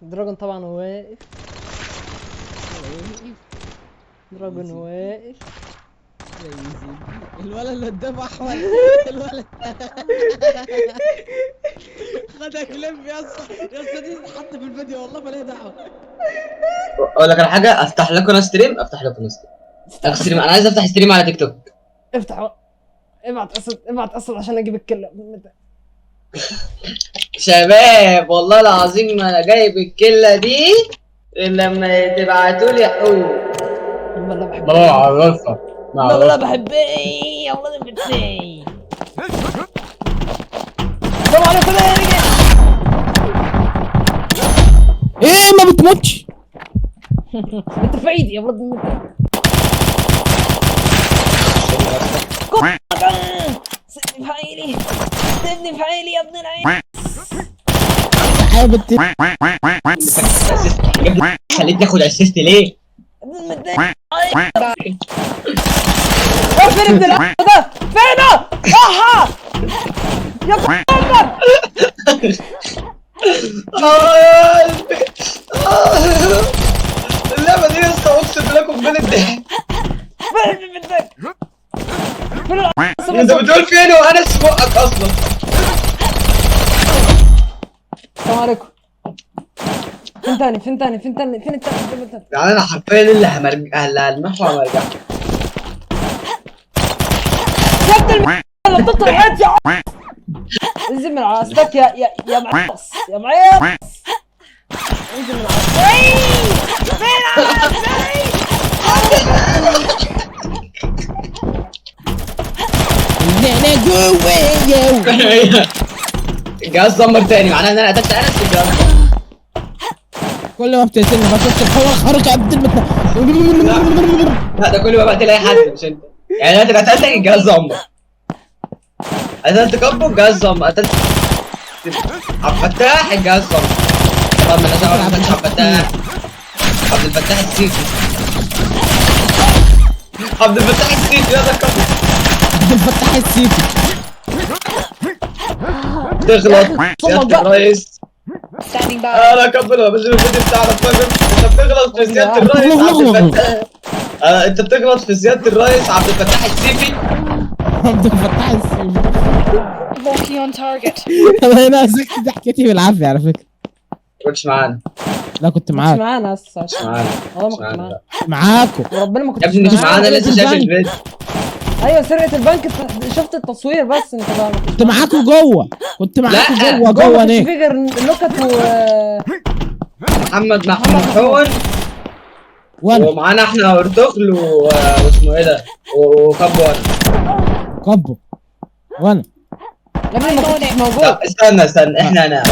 دراجون طبعا واقف. دراجون واقف. الولد اللي قدامه احول. الولد خدها كليب يا اسطى، يا اسطى دي تتحط في الفيديو والله ما ليها دعوه. اقول لك على حاجة، افتح لكم انا stream، افتح لكم stream، stream. انا عايز افتح stream على تيك توك. افتح، ابعت اسد، ابعت اسد عشان اجيب الكلب. شباب والله العظيم ما انا جايب الكله دي غير لما تبعتوا لي حقوق. والله بحب، ما اعرفها. والله بحب ايه يا ولاد البنتين. السلام عليكم يا رجال. ايه ما بتموتش؟ انت في ايدي يا ولاد البنتين. سيبني في حالي، سيبني في حالي يا ابن العين. خليتني اخد assist ليه؟ ابن المدين. فين ابن العين ده؟ فينه؟ احا يا امك. اه يا قلبي، اللعبة دي يا اسطى اقسم بالله قنبلة ضحك. فين ابن المدين؟ فين انت بتقول فين وانا بقك اصلا؟ السلام عليكم. فين تاني؟ فين تاني؟ فين تاني؟ فين التاني؟ فين التاني؟ يعني انا حرفيا اللي همرجع، اللي هلمحه وهمرجعه. يا ابن اللي بتطلع حيط يا انزل من على استك يا يا يا معص، يا معص، انزل من على فين؟ فين؟ الجهاز دمر تاني، معناه ان انا قتلت انس الجهاز. كل ما بتقتلني بشوف الحوار خارق يا عبد المتنا. لا ده كل ما بقتل اي حد مش انت. يعني انا قتلتك الجهاز دمر، قتلت كابو الجهاز دمر، قتلت عبد الفتاح الجهاز دمر. طب ما انا ما قتلتش عبد الفتاح، عبد الفتاح السيسي، عبد الفتاح السيسي. يلا كابو عبد الفتاح السيسي. تغلط سيادة الرئيس. انا كبر بس الفيديو بتاعنا. انت بتغلط في سيادة الرئيس عبد الفتاح. انت بتغلط في سيادة الرئيس عبد الفتاح السيسي. عبد الفتاح السيسي. Walking on target. انا مسكت ضحكتي بالعافية على فكرة. ما كنتش معانا. لا كنت معاك. مش معانا اصلا. مش معانا والله ما كنت معانا. معاكم وربنا ما كنت يا ابني، مش معانا، لسه شايف الفيديو. ايوه سرقة البنك، شفت التصوير بس انت بقى. كنت معاكم جوه، كنت معاكم جوه جوه. ليه؟ في غير نكت و محمد محمود ومعانا احنا ارتغل واسمه ايه ده وكابو. انا كابو وانا يا ابني ما كنتش موجود. استنى استنى احنا انا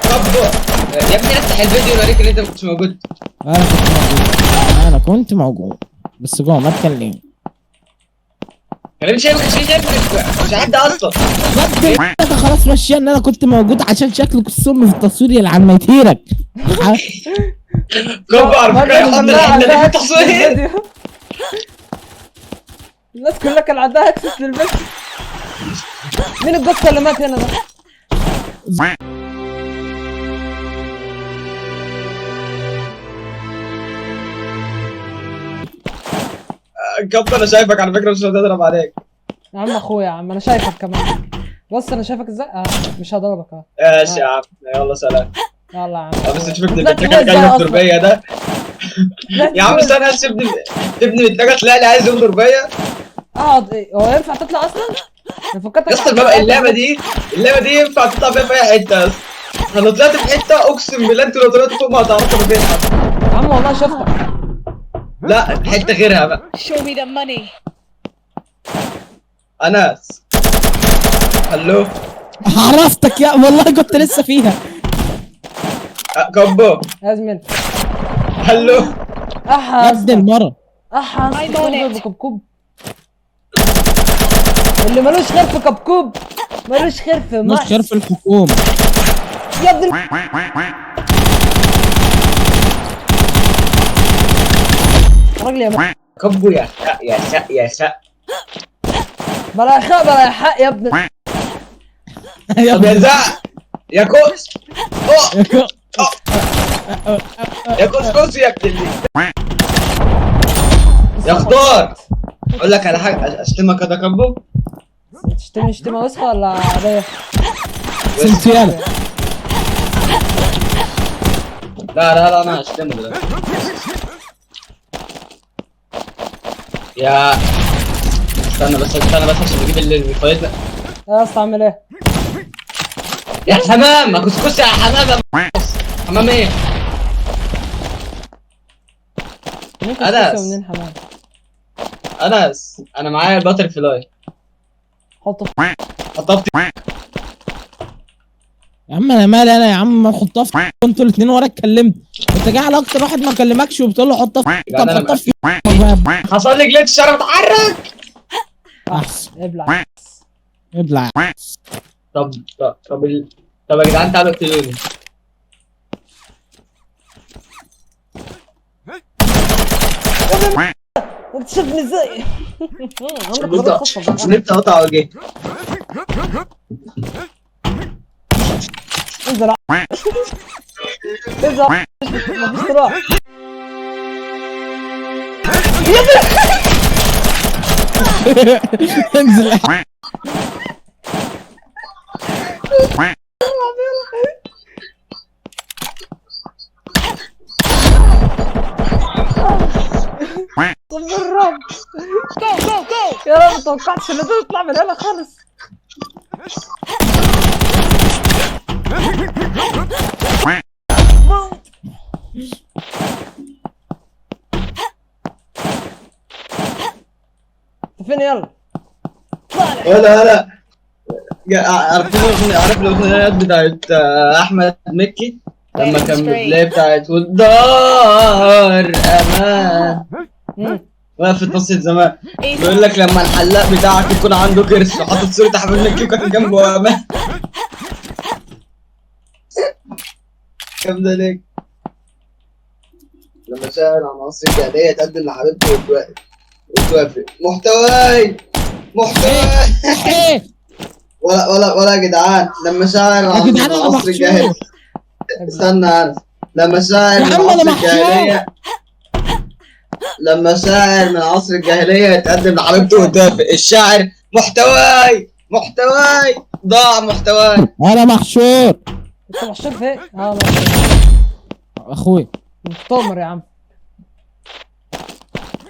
كابو يا ابني افتح الفيديو اوريك ان انت ما كنتش موجود. انا كنت موجود، انا كنت موجود بس جوه ما اتكلم. كلام شايف مش حد اصلا. انت خلاص ماشية ان انا كنت موجود عشان شكلك السم في التصوير يلعن ميتيرك. كابو على فكرة يحط الحتة دي في التصوير. الناس كلها كان عندها access للفيديو. مين الجثة اللي مات هنا ده؟ كابو انا شايفك على فكرة، مش هتضرب عليك يا عم. اخويا يا عم انا شايفك كمان. بص انا شايفك ازاي. مش هضربك. ماشي يا عم يلا سلام. يلا يا عم. بس تشوف ابن البتاكه اللي جاي يغدر بيا ده يا عم. استنى بس ابن البتاكه طلع لي عايز يغدر بيا. اقعد ايه هو ينفع تطلع اصلا؟ انا فكرتك يا اسطى. اللعبة دي، اللعبة دي ينفع تطلع فيها في اي حتة يا اسطى. انا لو طلعت في حتة اقسم بالله انتوا لو طلعتوا فوق ما هتعرفوا انا فين يا عم. والله شفتك. لا حتة غيرها بقى. Show me the money. انس هلو. عرفتك يا والله كنت لسه فيها. كابو يا زميل. هلو احا يا ابن المرة. احا كبكوب. اللي ملوش خير في كبكوب ملوش خير في ملوش خير في الحكومة يا ابن الراجل يا كبو يا خاء يا خاء يا خاء. بلا خاء بلا حق يا ابن طب يا زق يا كوس. يا كسكسي يا ابن يا خضار. اقول لك على حاجة، اشتمك كده كبو. تشتمني شتيمه وسخة ولا عادية؟ سنتيانا. لا لا لا انا هشتمه دلوقتي. يا استنى بس استنى بس عشان بجيب اللي فايت. يا اسطى اعمل ايه؟ يا حمام كسكسي يا حمام. حمام ايه؟ انس منين حمام؟ انس انا معايا ال butterfly. حطه حطها في يا عم. انا مالي انا يا عم، ما تحطها في انتوا الاثنين ورا. اتكلمت انت جاي على اكتر واحد ما كلمكش وبتقول له حطها في. طب حطها في. حصل لي glitch انا بتحرك. احسن ابلع ابلع. طب طب طب طب يا جدعان تعالوا اقتلوني. انت شايفني ازاي؟ عندك قدرات خاصة. نبت قطع وجهي. انزل انزل مفيش تروح. انزل. طب الرب Go, go, go! يا رب ما توقعتش ان ده يطلع من هنا خالص. انت فين؟ يلا ولا ولا عارفين الاغنية؟ عارف الاغنية بتاعت احمد مكي لما كان بيلاقي بتاعت والدار امان وقفت نص زمان؟ بيقول لك لما الحلاق بتاعك يكون عنده كرش وحاطط صورة احمد مكي وكان جنبه امان. كم ده ليك؟ لما شاعر عن عصر الجاهلية تقدم لحبيبته وتوافق. محتواي محتواي ولا ولا ولا يا جدعان. لما شاعر عن عصر الجاهلية، استنى انا، لما شاعر من عصر الجاهلية، لما شاعر من عصر الجاهلية يتقدم لحبيبته وتوافق، الشاعر محتواي محتواي ضاع محتواي. انا محشور. انت محشور فين؟ اه اخوي مؤتمر يا عم.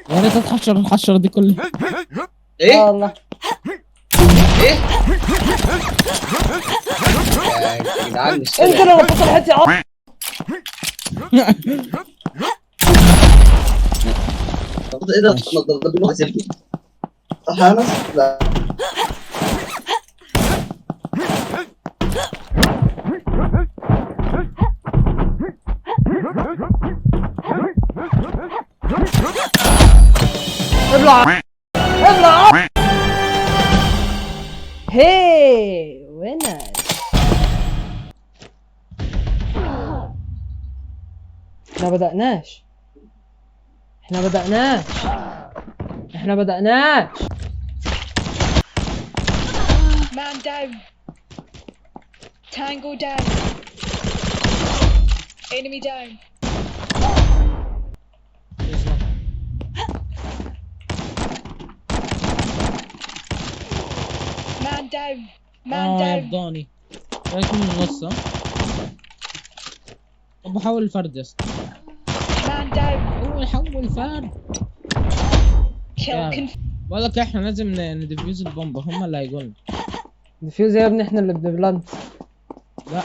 يا ريت اتحشر الحشرة دي كلها. ايه؟ والله ايه؟ يا جدعان مش انزل انا بتصل حياتي يا عم. ايه ده؟ ده سلكي صح يا انس؟ لا ابلع ابلع. هي وينر. احنا بدأناش، احنا بدأناش، احنا بدأناش. Man down. Tango down. Enemy down. Man down. Man down. يا رايك من النص. ها طب بحاول الفرد يا اسطى. Man down. حول حول فرد. بقول لك احنا لازم ن defuse البومبا، هم اللي هيجوا لنا. defuse يا ابني، احنا اللي بن plant. لا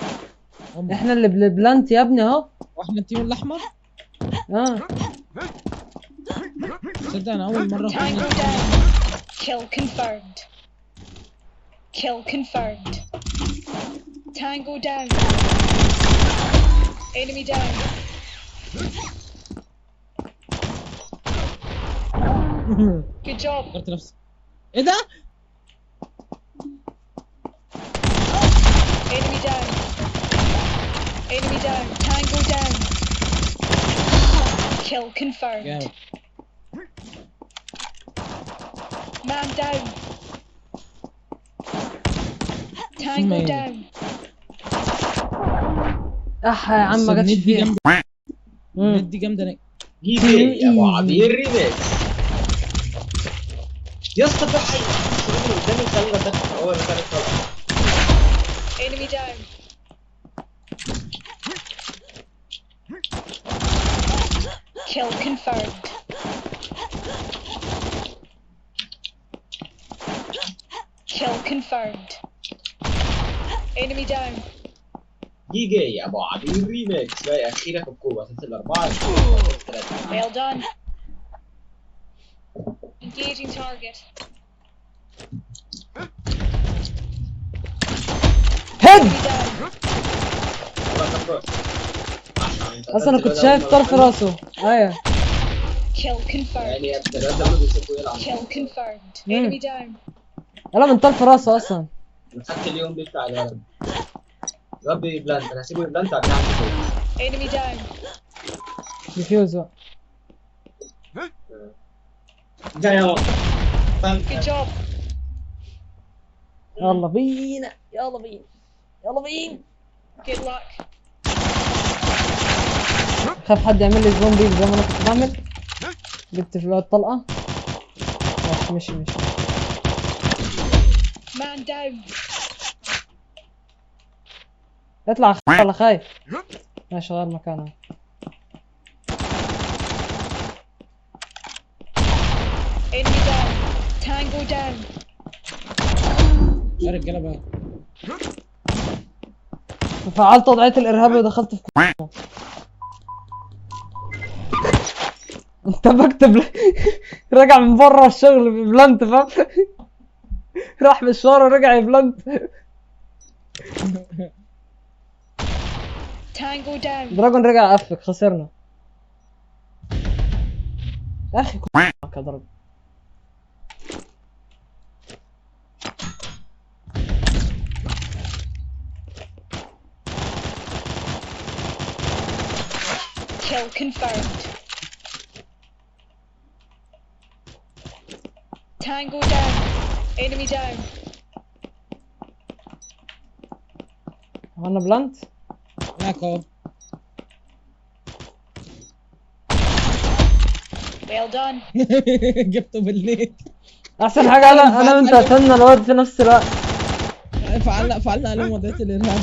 هم. احنا اللي بن plant يا ابني اهو. واحنا ال team الاحمر؟ اه تصدق انا اول مرة. Tango down. Kill confirmed. Kill confirmed. Tango down. Enemy down. Good job. فكرت نفسي. ايه ده؟ Enemy down. Enemy down. Tango down. Kill confirmed. جامد. Man down. Tango Amazing. down. اح يا عم ما بس جاتش ال nade دي فيها. جامدة. ال nade دي جامدة. جي جي يا ابو عبير ريميكس. يا اسطى في حي الراجل قدامي خلى دخل هو اللي خلى طلع. Enemy down. Kill confirmed. Kill confirmed. Enemy down. جي جي يا ابو عبير ريميكس. بقى اخيرا في الكوبا سلسلة 4 3. Well done. Engaging target. هيد. Enemy down. اصلا انا كنت شايف طرف راسه. ايوه. Kill confirmed. يعني يا ابني الواد ده عمال بيسيبه يلعب. Kill confirmed. Enemy down. يلا من طرف راسه اصلا. انا خدت اليوم بتاع الولد. الواد بي plant، انا هسيبه ي plant عشان اعمل كده. Enemy down. defuse بقى. ده يا Good job. يلا بينا يلا بينا يلا بينا. Good luck. خاف حد يعمل لي spawn peek زي ما انا كنت بعمل. جبت في الواد طلقه. ماشي ماشي ماشي. Man down. اطلع ولا خايف؟ ماشي غير مكانه. Enemy down. Tango down. يا رجاله بقى. فعلت وضعية الإرهاب ودخلت في انت بكتب راجع من بره الشغل ب plant فاهم؟ راح مشوار ورجع ي plant. Tango down. دراجون رجع قفك خسرنا. يا اخي يا ضرب. Kill confirmed. Tango down. Enemy down. عملنا plant. معاك اهو. Well done. جبته بالليل. احسن حاجة انا وانت قتلنا الواد في نفس الوقت. فعلنا عليهم وضعية الارهاب.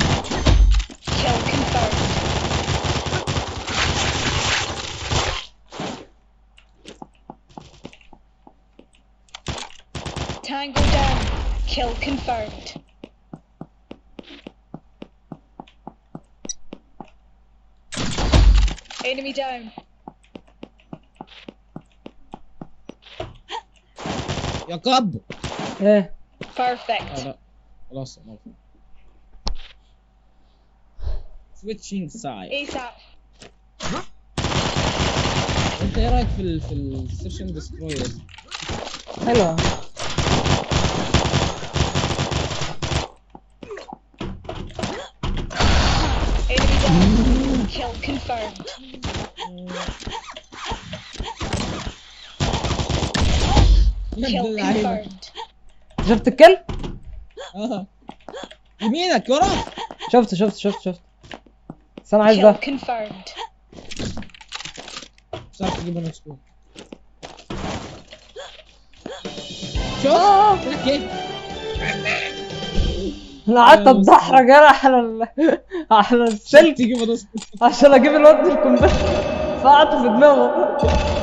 Kill confirmed. Tango down. Kill confirmed. Enemy down. يا كب. ايه. Perfect. لا خلاص. Switching side. ASAP. انت ايه رايك في ال search and destroy؟ حلوة. Enemy down. Kill confirmed. Kill confirmed. شفت ال kill؟ يمينك وراك. شفت شفت شفت شفت. بس انا عايز ده. Kill confirmed. مش عارف اجيب انا score. شوف ايه؟ انا قعدت اتدحرج انا على السلك عشان اجيب الواد القنبلة. فقعته في دماغه.